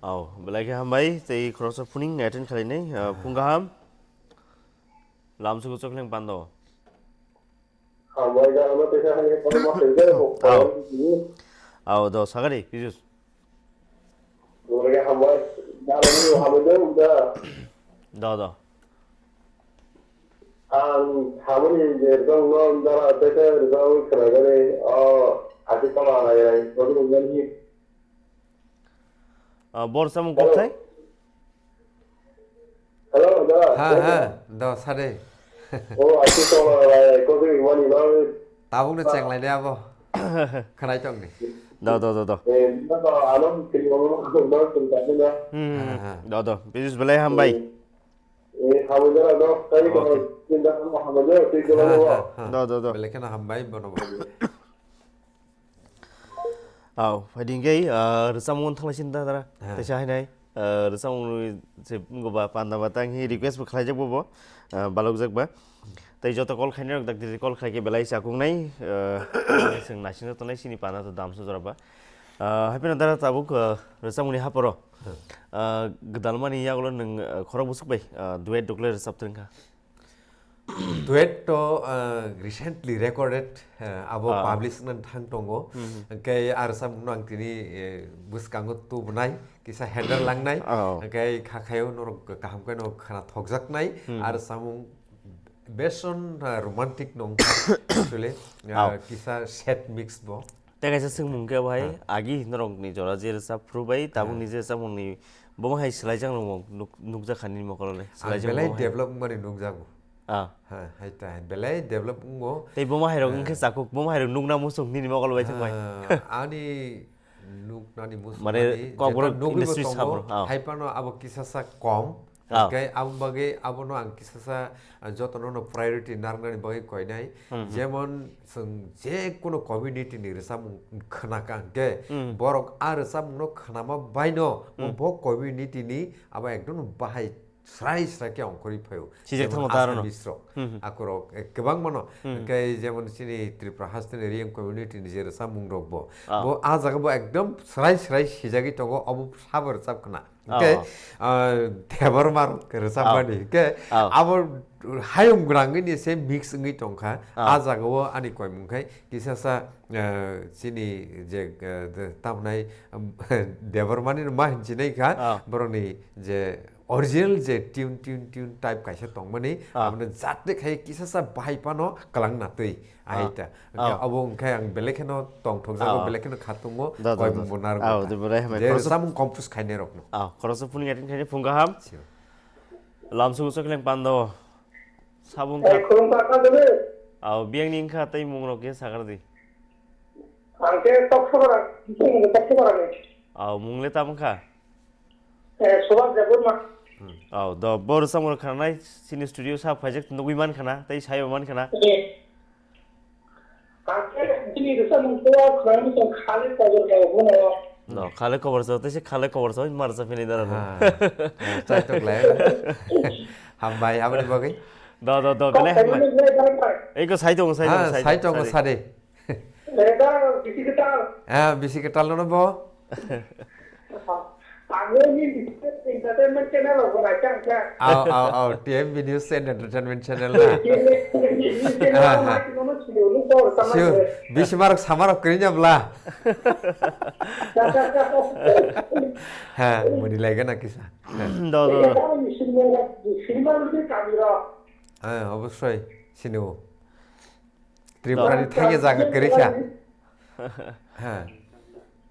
Au, belai khe hambai, tei khoroksa phuning attend khlainai, ah, phung kaham. Lamsugo chokleng pando. Hambai da, ano tesa hani kono ma tesa ko. Au. Au, do, sagari, Pijus. Belai khe hambai, da, ano hambai da, da. Do, do. Ang hamani je rwchapmung no dara tesa rwchapmung khwnagani, o, ati kola rai rai, kono mungani. Ah, bor samung kok thai? Hello, da. Ha, ha, da, sade. O, ati kola rai, kono mungani, ba. Tabuk no chenglai de abo. Khanai tong di. Da, da, da, da. Eh, da, da, ano kiri ono, da, da, da. Hmm, ha, ha. Da, da. Pijus belai hambai. Eh, Eh, hambai jora do, tei ko, okay. Tinta ko hambai jora, tei ko. Ha, ha, ha. Do, do, do. Belai kheno hambai, bono bo. Au, phaidi hingke, ah, rwchapmung thanglaisini da, dara. Ha. Teisa hainai, ah, rwchapmung se, go ba, panda ba, tang hi request bo khlaijak bo bo, ah, balokjak ba. Tei joto call khainai rok dak diri call khlai khe belai chakung nai, eh, chwng naisingno tongnai chini panda to dam sojora ba. Ah, haipino dara tabuk, eh, rwchapmungni haporo. Ah, gwdalmani yagulo nwng, eh, khorok bwswk bai, ah, duet doklai rwchap twrwng kha. Duet to, ah, recently recorded, eh, abo Ah. publish wngna thang tongo. Hmm. Hwnkhe ah rwchapmungno ang tini, eh, bwskango tubunai, kisa handle langnai. Oh. Hwnkhe kha khaio norok kaham khe no khna thokjaknai. Hmm. Ah rwchapmung Beson, ah, romantic nong actually, ah, Ah. kisa sad mix bo. Tei kaisa swngmung khe bo hai, Ah. agi norokni jora je rwchap phuru bai, tabuk Ah. ni je rwchapmungni bomo hai swlaijak nung nuk-, nukjak kha nini mokol le. Ang Swlaijak belai bomo hai. Develop wngmani nukjago. Ah. Ha, hai ta, belai develop wngo. Tei bomo hai rok Ah. wngkhe chakuk, bomo hai rok nukna muchung nini mokol bai thang bai. Ah, ani nuknani muchung Mane mani kokborok jeto nugwi bo industry tongo, sabro, ah. hai phano abo kisa sa kom. Ah. Hwnkhe aboni bagwi abono ang kisa sa, ah, jotono no priority narwknani bagwi koinai. Hmm, hmm. Jemon chwng je kono community ni rwchapmung khna kha hwnkhe Hmm. borok a rwchapmung no khnama bai no Hmm. bo community ni abo ekdom bahai srai srai khe ongkhorwi phaio. Sijak Jemon thango ta aro no. Assamese rok, Hmm, hmm. akorok, eh, kwbangma no. Hmm. Hwnkhe jemon chini Tripura hasteni Reang community ni je rwchapmung rok bo. Ah. Bo a jaga bo ekdom srai srai sijagwi tongo, obo sabo rwchap khna. Hwnkhe, Oh. ah, Debbarma rok rwchapmani. Oh. Hwnkhe Oh. abo hayung gwnangwi ni se mix wngwi tongkha. Oh. A jaga o ani koimung khai kisa sa, ah, chini je, ah, de-, tamnai, um, Debbarma ni ma hinchinai kha, Oh. borokni je original je tune, tune, tune type kaisa tongmani, Ah. abono jate khai kisa sa bahai phano kwlang natwi. Ah. Ahai ta. Hwnkhe Ah. abo hwnkhe ang belai kheno tongthokjago, Ah. belai kheno khatungo, Da, da, koi da. mungbo narwkha. Ah, de belai hambai. Je Khoroksa samung compose khainai rokno. Ah, khoroksa phone attend khainai phone kaham. Sure. Lamsung Choklang Pando. Sabung Eh, kha. Khulumkha, kha dole. Ah, biyang ni wngkha tei mung rok khe sakar di. Ang khe Toksogora, Toksogora ni. Ah, mung le tamo kha? Eh, Subhas Debbarma. Oh, do, bo rwchapmung rok khananai chini studio sa phaijak nugwi man khana, tei saibo man khana. Eh. Ang khe chini rwchapmung khe o khwlangni tong Khale Kobor Sao hwnwi o. No, Khale Kobor Sao, tei se Khale Kobor Sao ma rwchap phini dara no. Ha. Chai tok lai. Hambai, aboni bagwi. Do, do, do, belai hambai. Kok khaimani belai belai bai. Eko sai tongo, sai tongo, Ah, sai sai tongo, tongo, sai. sade. Eda bisi kwtal. Ah, bisi kwtal no bo. Ang ni entertainment channel rok bo naikha ang kha. Au, au, au, T M B News and Entertainment Channel na. Entertainment channel Ah, rok ah. naikha no sini ulu ko sama Sure. de. Bisi marok samarok kirinya bla. Ha, muni laiga na kisa. Do, do, do. Eda ni sini, sini ma ni kami rok. Ah, obosoi, sini o. Tripura ni thaiya jaga kwrwi kha. Ha.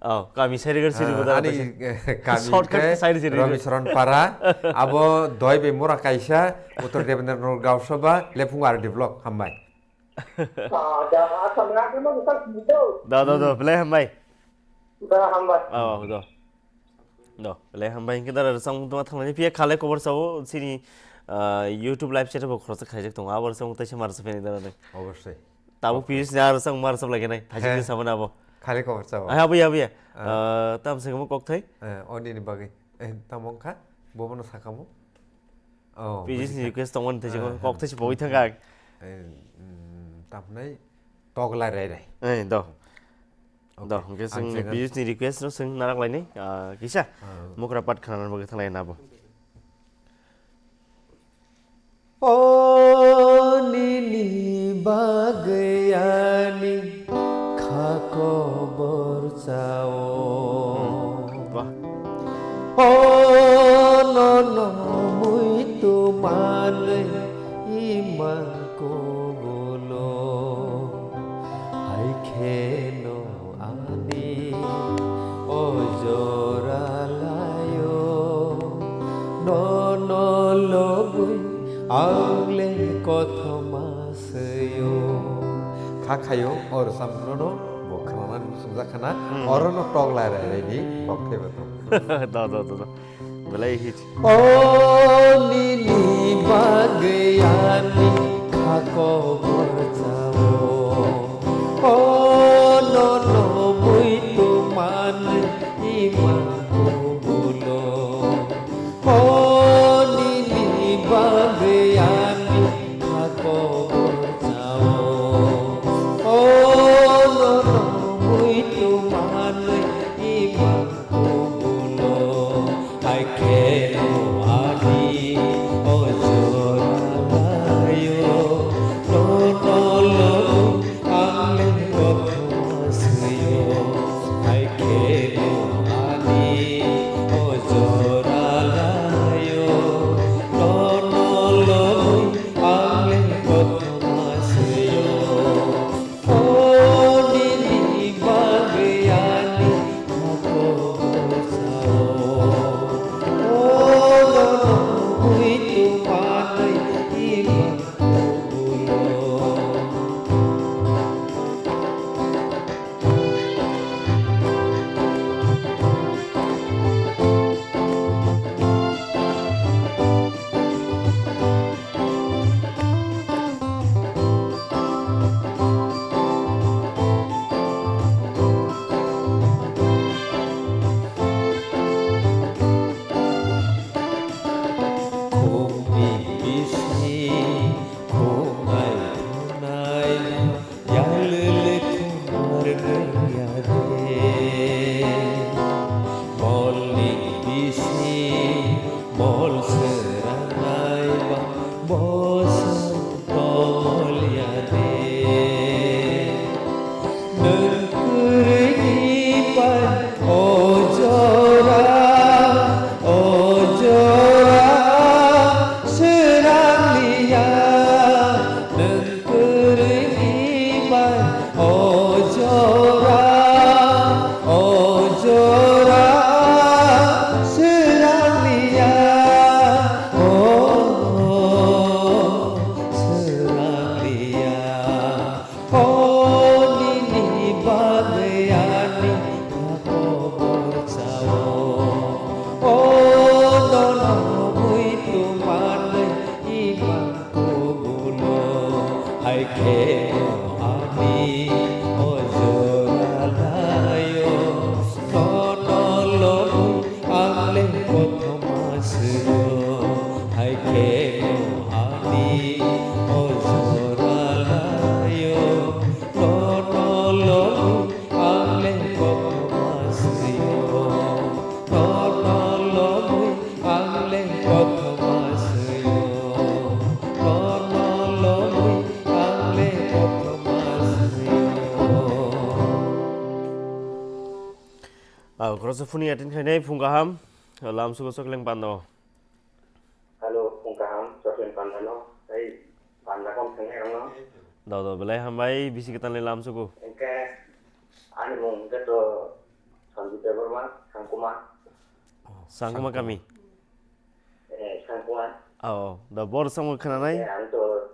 Oh, kami sari gar siri Ah, budar ani, tasi. Eh, kami Shortcut khe ke sari siri. Rabi Sharan Para, abo doi be mura kaisa, Uttar Devendra Nagar Gaon Sabha, Lephung R D Block, hambai. Ah, da, asam na kama buka sido. Da, da, da, belai hambai. Da, hambai. Oh, da. Do, belai hambai hwnkhe dara rwchapmung tongma thanglani phiya Khale Kobor Sao chini, ah, YouTube live chat bo khoroksa khaijak tongo, abo rwchapmung taisa ma rwchap phini dara de. Obosoi. Tabuk Obosoi. Piyush ni aro rwchapmung ma rwchap lagina, thajik He. Ni samani abo. Khale Kobor Sao. Ah, abuya, abuya. Ah. Ah, tam sengmo kok thai. Eh, oni ni bagwi. Eh, tamo wngkha? Bo bono sakamo? Oh, Piyush ni bujikha. Request tongmani thajik Ah, kok ah, thaisa pogwi ah. Thangkha. Eh, mm, tamnai togla rai rai. Eh, do. Okay. Do, hwnkhe Ang chwng channel Piyush ni request no chwng narak lainai, ah, kisa Ah. mokra pat khana bagwi thanglai nabo. O nini bagwi ani kha kobor chao. Wah. O nono muitu manwi imang kubulo. Hai kheno ani o jora layo, nono lobwi ang le kothoma swiyo. Kha khayo, o rwchapmung no bo khwnanani muchungjak khana, Hmm. orono tok lai rai rai di, kok thaibo tong. Do, do, do, do. Belai hit. O nini bagwi ani kha kobor chao. O nono muitu manwi imang kubulo. O nini bagwi ani kha kobor Ah, khoroksa phone attend khainai, phung kaham. Lamsugo Chokleng Panda o. Hello, phung kaham, Chokleng Panda no. Tei Panda kom thangnai rok no. Do, do, belai hambai, bisi kwtal ni lamsugo. Hingke ani mung hingke to Sanjit Debbarma, Sangkuma. Sangkuma kami. Eh, Sangkuma. Oh, do bor samung khananai. Eh, ang to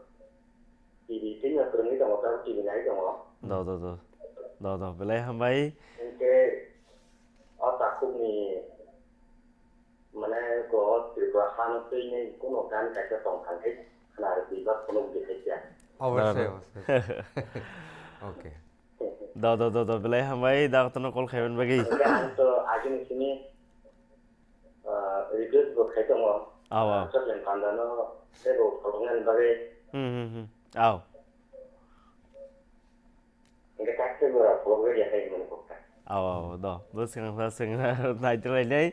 T V tini no kwrwngwi tongo, tabuk T V nai tongo. Do, do, do. Do, do, belai hambai. Hingke o takhukni, mane, ko Tripura hano twi nai kuno gan kaisa tong thang khe khna rwdi ba phunuk di khe kya. Obosoi, Da, da. Obosoi. Okay. Do, do, do, do, belai hambai, da kotono call khaiman bagwi. Hingke ang to agini simi, ah, request bo khai tongo. Aw, aw. Chokleng Panda no tebo pholoknani bagwi. Hmm, hmm, hmm. Aw. Hingke kaisa jora phologwi ya hai mani kokta. Aw, aw, do. Bwswk wngkha, swngna naitolainai,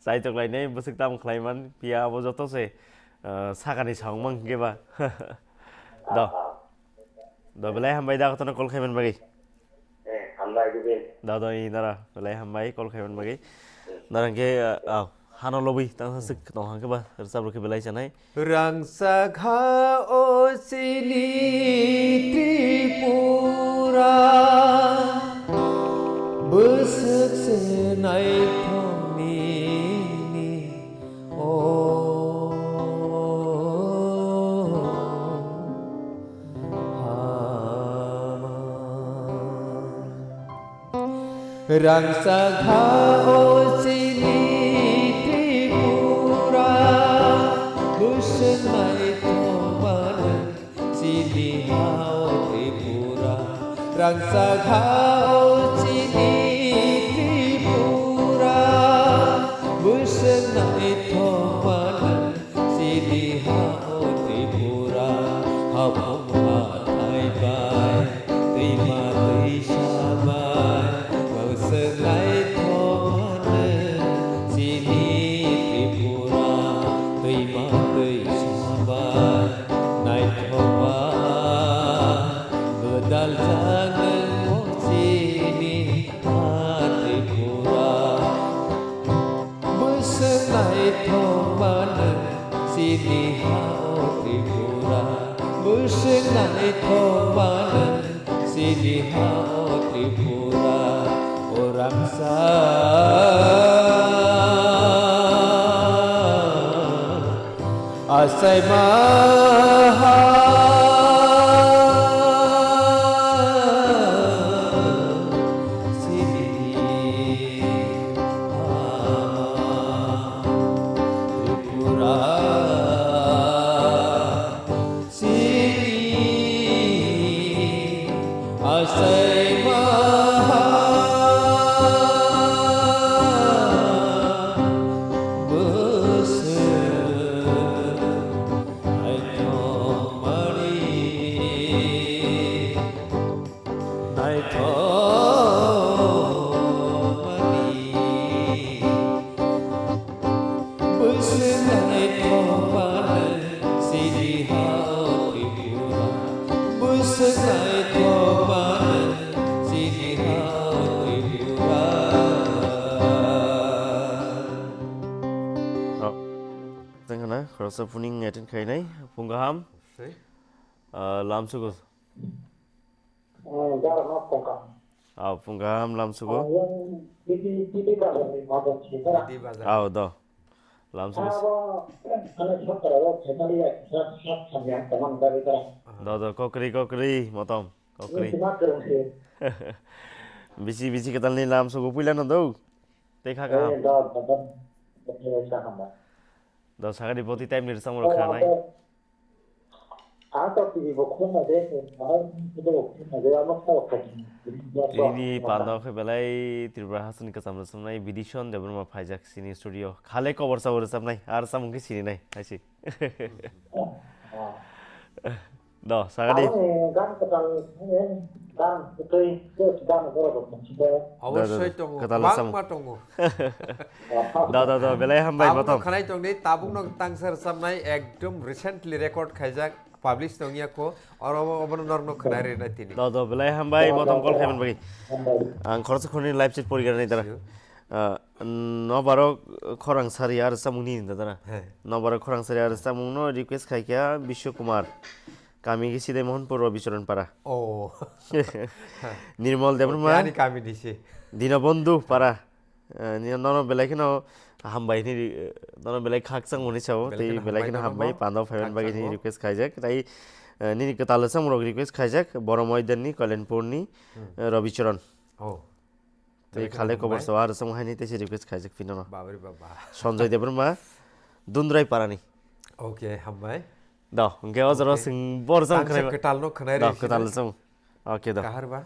chaitoklainai, bwswk tamo khlaiman, phiya abo joto se, ah, sakani saungma hingke ba. Do. Ah, ah. Do, belai hambai da, kotono call khaiman bagwi. Eh, hambai, Gubin. Da, do, i nara, belai hambai call khaiman bagwi. Hmm. Nara hingke, ah, aw, hano lobwi, tangsa swk tong hangke ba, rwchap rwkhe belai chanai. Rangchak ha o chini Tripura, bwswk se naithok nini o hama. Rangchak ha o chini Tripura, bwswk naithok mano chini ha o Tripura. Rangchak ha o chini Tripura, bwswk naithok mano chini ha o Tripura, hapung hathai bai, twima twisa bai, bwswk naithok mano chini Tripura, twima twisa bai, naithok bai, gwdal jak nwng o chini ha Tripura. Bwswk naithok mano chini ha o Tripura, bwswk naithok mano chini ha o Tripura, o rangchak achaima ha chini ama Tripura chini achaima ha bwswk naithok mani. Naithok mani, bwswk naithok mano chini ha o Tripura, bwswk naithok mano chini ha o Tripura. Oh, tengkha na, khoroksa phuning attend khainai, phung kaham. Sei. Ah, lamsugo. Eh, jara ma phung kaham. Ah, phung kaham lamsugo. Ah, yang titi, titi bazar ni motom si tara. Titi bazar. Ah, do. Lamsugo. Abo, ano sotro o phaimani ya, sa, sa, samya, tamang dari tara. Do, do, kokri, kokri, motom, kokri. Ini cuma kerung si. Bisi, bisi kwtal ni lamsugo puila no do. Tei kha kaham. Eh, do, do, do. Do, do, kaham ba. Do, sagadi boti time ni rwchapmung rok khanai. Ang to T V bo khulumna de, ang bo khulumna de, ang bo khulumna de. Tini panda khe belai Tripura hasteni kwcham rwchapnai Bidison Debbarma phaijak chini studio. Khale kobor sabo rwchapnai, ar samung khe sininai, hai se. Do, sagadi. Ang gan kwtal, gan kwtwi, gan borok rok monchinai. Obosoi tongo, kwtal bangma tongo. Do, do, do, belai hambai. Tabuk no motom khanai tong di, tabuk no tangsa rwchapnai ekdom recently record khaijak, publish tong ya kho, oro obo, obo no norok no khanai rwnai tini. Do, do, belai hambai, motom call khaiman bagwi. Hambai. Ang khoroksa khoroknwi live chat porigra nai dara. Sure. Ah, nobar o khorang sari ar samung ni hinda dara. He. Nobar o khorang sari ar samung no request khai kya Bishu Kumar. Kami ke Sidai Mohanpur Rabicharan Para. Oh. Nirmal Debbarma. Yani kami ni si. Dinabandhu Para. Eh, ni nono belai kheno hambai ni, eh, nono belai khakchang mani sao, Belai tei kheno belai hambai kheno no hambai bo. Pando phaiman bagwi ni Khakchang bo. Request khaijak. Tai, eh, nini kwtal samung rok request khaijak. Boro Moidan ni, Koilanpur ni, Hmm. eh, Rabicharan. Oh. Tei Belai khale kheno khobor hambai. Sao ar samung haini tei se request khaijak phino no. Babri baba. Sanjoy Debbarma, Dundrai Para ni. Okay, hambai. Do, hwnkhe o jora Okay. Swng bor jang Tangsa khwnai. Kwtal no khwnai Do, rw kwtal sino. Song. Okay, do. Kahar ba?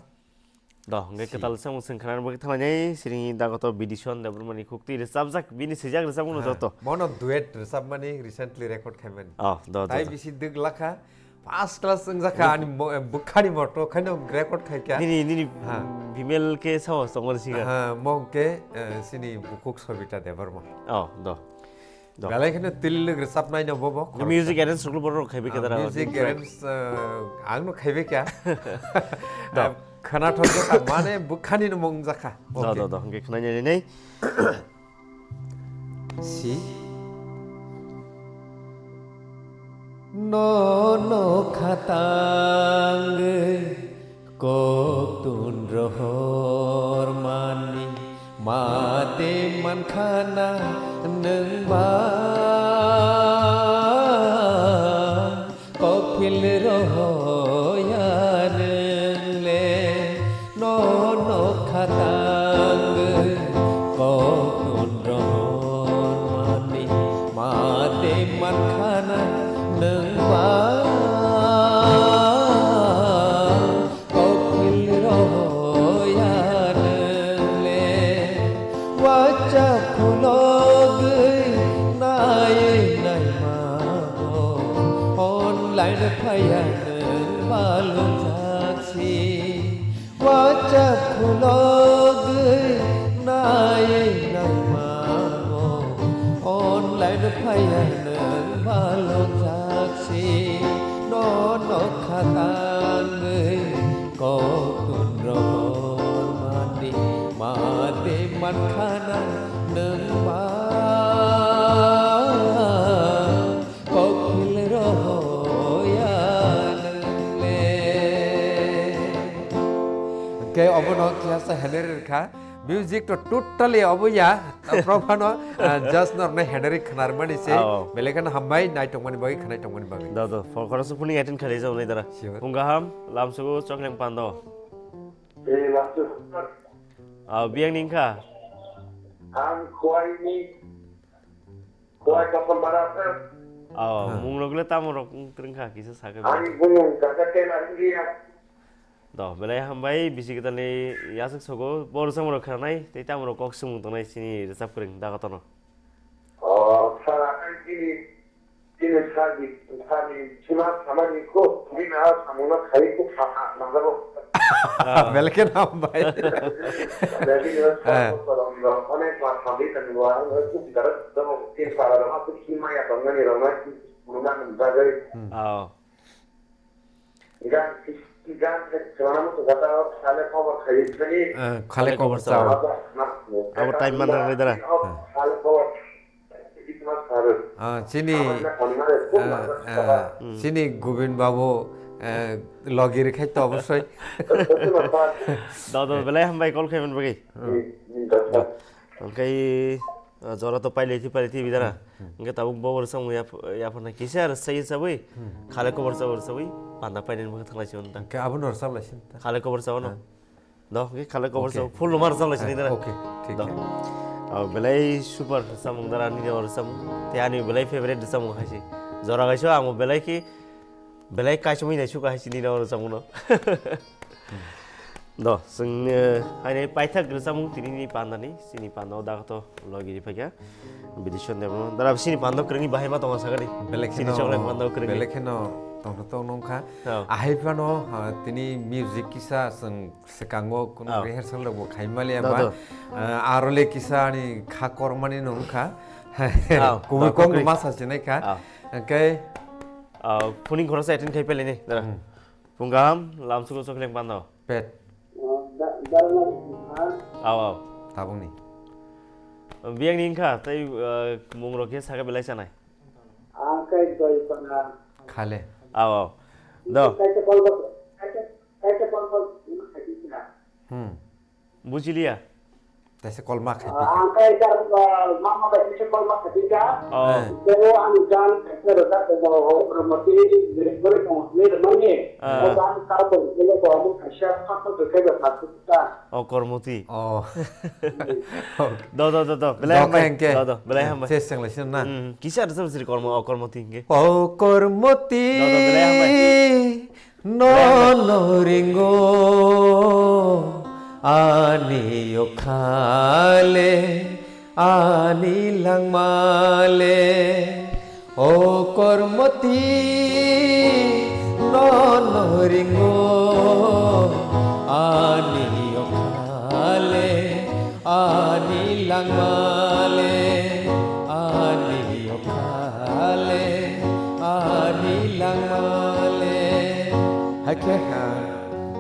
Do, hwnkhe Si. Kwtal samung swng khwnani bagwi thanglainai, sini dagoto Bidison Debbarmani khukti rwchapjak, bini swijak rwchapmung no Ha, joto. Mono duet rwchapmani recently record khaimani. Oh, do, do, Tai do. Bisi dwk lakha, first class wngjakha Ni- ani mo-, bwkhani moto khaino record khaikha. Nini, nini Ha. Female khe sao chongmani siga. Ha, mo hwnkhe, eh, sini bukhuk Sobita Debbarma. Oh, do. Do. Belai kheno twlwk rwchapnai no bobo. Music arrange rok borok khai bikha Ah, dara, music arrange, uh, ang no khai bikha. Do. Ah, khwnathok jakha, mane bwkhani no mung jakha. Do, Okay. Do, do. Hwnkhe khwnai nai nai. Si. No, no, khatang. Koktun rohor mani mate mankhana nwngba, kophil rohoya nwngle no nokha tangwi. Koktun rohor mani mate mankhana nwngba. Kophil rohoya nwngle, wacha khulogwi naiwi naimango, online phaiya nwng balokjaksi. Wacha khulogwi naiwi naimango, online phaiya nwng balokjaksi. No nokha tangwi Koktun rohor mani mate mankhana nwngba, kophil rohoya nwngle. Hwnkhe obono kiyasa heneri rwkha. Music to totally obo ya. Prophano, ah, just norno heneri khwnarmani se. Oh. Belai kheno hambai, nai tongmani bagwi, khwnai tongmani bagwi. Do, do. Phone khoroksa phone attend khalai jawnai dara. Sure. Phung kaham, lamsugo chokleng pando. Eh, lamsugo. Ah, biyang ni wngkha? Ang Khowai ni, Khowai Kosom Bara sir. Oh, Ah. Mung rok le tamo rok wng twrwng kha, kisa sakhe. Ani bumung Kaka Tela India. Do, belai hambai, bisi kwtalni yasuk sogo, bo rwchapmung rok khwnanai, tei tamo rok kok swngmung tongnai chini rwchap kwrwng dagotono. Oh, sir, ang chini Chini sagi, sagi, chima samani ko, bini a samungno khai ko pha, pha, nangjago. Ah. Belai kheno hambai. Bini a Eh. Samung korong rok, onek ma sambi tani wa, ang ko bidara, dong, tin para rok, aku chima ya tongmani rok, na, muna nang jagai. Hmm. Oh. Gan, gan, khana mo to kata, khale khobor khai, khani. Eh, khale khobor sao. Abo time man rang dara. Khale khobor. Ah, chini, ah, ah, Hmm. Chini Gobin Babu, eh, logi rikhaito obosoi. Do, do, belai hambai call khaiman bagwi. Hmm. Hwnkhe, ah, jora to pailai thi, pailai thi bidara. Hmm. Hwnkhe tabuk bo rwchapmung yap-, yapharnai kisa rwchai sabwi, Hmm. Khale khobor sao rwchabwi, panda painani bagwi thanglai si hwn ta. Hwnkhe abono rwchaplai si hwn ta. Khale khobor sao no. Ah. Do, hwnkhe khale khobor Okay. Sao, full no ma rwchaplai si ni dara. Okay, thik Do. Hai. Oh, belai super rwchapmung dara, nini o rwchapmung. Tei ani belai favorite rwchapmung hai si. Jora kaisa ang belai khe, belai kaisa mui nai suka hai si nini o rwchapmung no. Do, chwng, eh, haino paithak rwchapmung tini ni panda ni, chini panda o dagoto logi ri phaikha. Bidison Debbarma. Dara chini panda o kwrwngni bahai ma tongo sakani. Belai Chini kheno, chokleng panda o kwrwngni. Belai kheno tongthotok nungkha. Oh. Ahai phano, ah, tini music kisa chwng swkango kuno Oh. Rehearsal rok bo khaimaliya Do, ba. Do. Ah, aro le kisa ani kha kormani nungkha. Oh, Kubui do, kok kwrwi. Masa sinai kha. Oh. Hwnkhe Oh, phuning khoroksa attend khai pele ni, dara. Hmm. Phung kaham, lamsugo chokleng panda o. Pet. Aw, aw. Tabukni. Biyang ni wngkha, tei, uh, mung rok khe sakha belai chanai. Ang khe doi pana. Khale. Aw, aw. Do. Kaisa kolba, kaisa, kaisa kolba, Hmm. Bujiliya. Taisa kolma khaipikha. Ang khe jar, uh, mama bai kaisa kolba khaipikha. Oh. Eh. Bo ang jan kaisa rwjak tongo, Kormoti, Jirikbari tongo, hinwi rwmani. Ah. Bo ang kha bo, bo, bo, bo, kaisa khakma kwkhwraiba sakha. Oh, Kormoti. Oh. Okay. Do, do, do, do. Belai Do hambai. Khe hwnkhe. Do, do. Belai hambai. Ses chenglaisino na? Hmm. Kisa rwchapsiri Kormo-, oh, Kormoti hwnkhe. Oh, Kormoti. Do, do, belai hambai. Nono ringo ani okhale, ani langmale, o Kormoti, nono ringo ani okhale, ani langmale, ani okhale, ani langmale. Hakhe ha,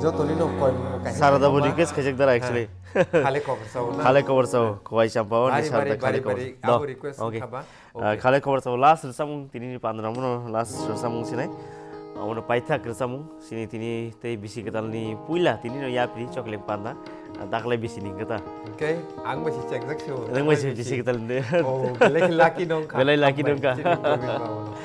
jotoni no koi kaisa Sarada bo ma. Request khaijak dara actually. Khale koborsao na? Khale koborsao, Khowai Sampao, ni Bari, Sarada bari, khale bari, koborsao. Bari, Do. Abo request Okay. Wngkha ba? Ah, okay. Khale koborsao last rwchapmung tini ni pandra muno last rwchapmung sinai. Abono paithak rwchapmung. Sini tini tei bisi kwtal ni puila tini no yapri chocolate panda, ah, daklai bisi ni kwtal. Okay, ang bai si chengjak se o. Nang bai si bisi kwtal ni. Oh, belai lucky nong kha. Belai lucky nong kha. Chini Govind Babu no.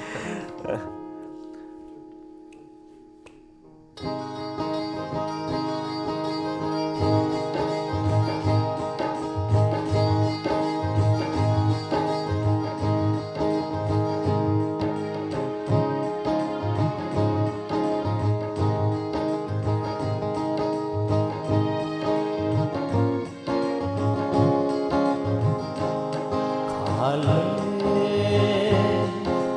Khale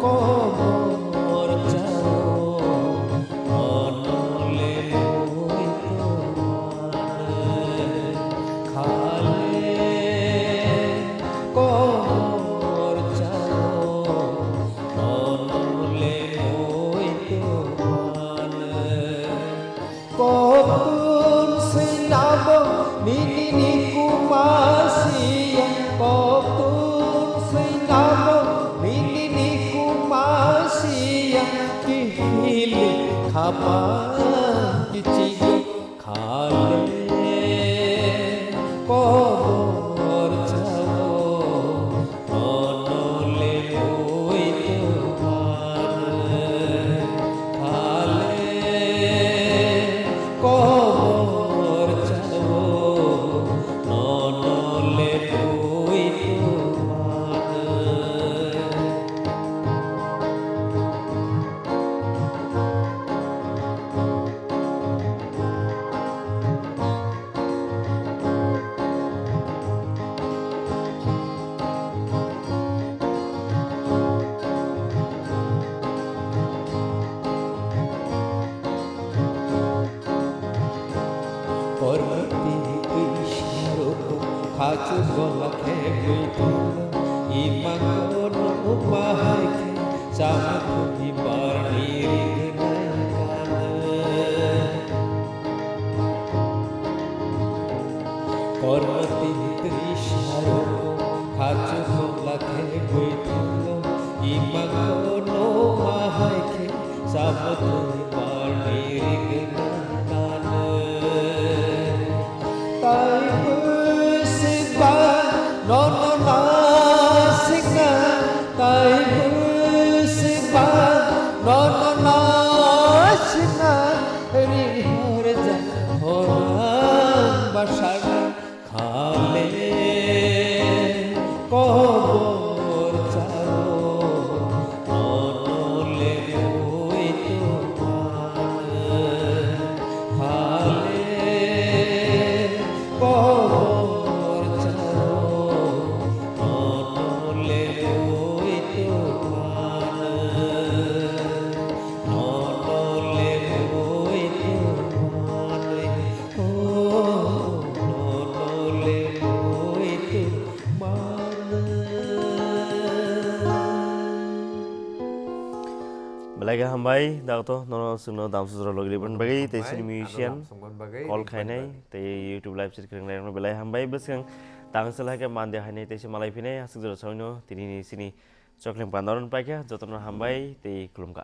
kobor chao, onole muitu mane. Khale kobor chao, onole muitu mane. Koktun swi nabo nini ni kuma siya, koktun swi nabo nini ni kuma siya, kihili khama kichigo khale kobor chao. Onole muitu mane khale kobor chao, onole muitu mane. Kormoti twi sarok khachu gola khebwi thangno, ima kono bahai khe chamani barni rigna kane. Kormoti twi sarok khachu gola khebwi thangno, ima kono bahai khe chamani barni rigna kane. Tai bwswk ba nono nasikna, tai bwswk ba nono nasikna, rihor ja khorang bwsakna. Khale kobor chao, nonole muitu mane. Khale kobor chao, nonole muitu mane. Nonole muitu mane. Oh, Hambai, dakto, nono chwngno damsajora logi rwbani bagwi, tei chini musician call khainai, tei YouTube live chat khwrwngnairokno belai hambai, bwskang tangsa lai khe mande hainai, tei se malai phinai, aswk jora saino, tini ni chini chokleng pandaron paikha, jotono hambai, tei khulumkha.